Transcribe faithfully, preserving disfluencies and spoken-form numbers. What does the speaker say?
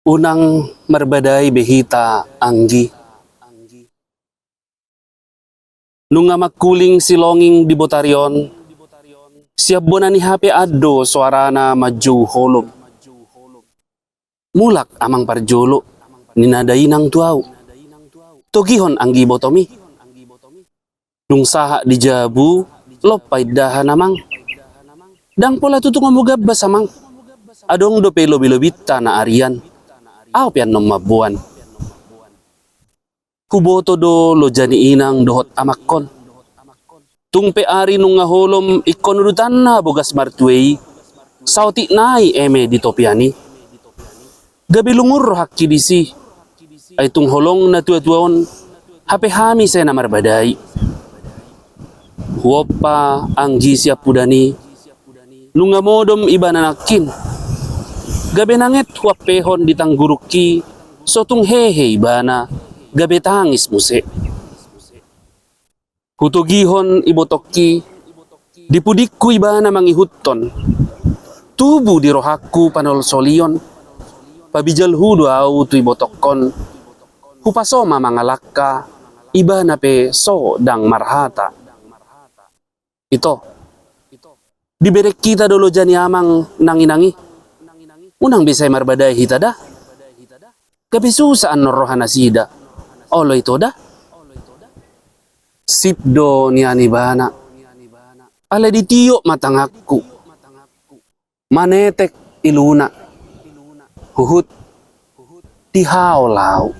Unang marbadai be hita, anggi. Nunga mangkuling silonging di botari on, sian bona ni hape an do soarana manjou holom. Mulak amang parjolo, ninna da inang tu ahu. Togihon anggi botomi. Dung sahat di jabu, lompa indahan amang. Ndang pola tutu nga mugambas amang. Adong dope lobi-lobinta na arian. Ahu pe annon mamboan. Huboto do loja ni inang dohot amangkon. Tung pe ari nunga holom ingkon udutanna bogas martua i, saotik nai eme di topian i. Gabe lungun rohangki disi. Ai tung holong na tua-tua on, hape hami sai na marbadai. Huompa anggi siampudan i, nunga modom ibana nangkin. Gabe nanget huampehon di tanggurungki, so tung hehe ibana, gabe tangis muse. Hutogihon ibotongki, di pudingku ibana mangihuthon. Tubu di rohangku panolsolion, pabijal hu do ahu tu ibotongkon. Hupaso ma mangalangka, ibana pe so ndang marhata. Ito, dibereng hita do loja ni amang nang inang i. Unang be sai marbadai hita da. Gabe susa annon roha nasida. Olo ito da. Sip do nian ibana. Alai ditiop ma tanganku. Manetek iluna. Huhut dihaol ahu.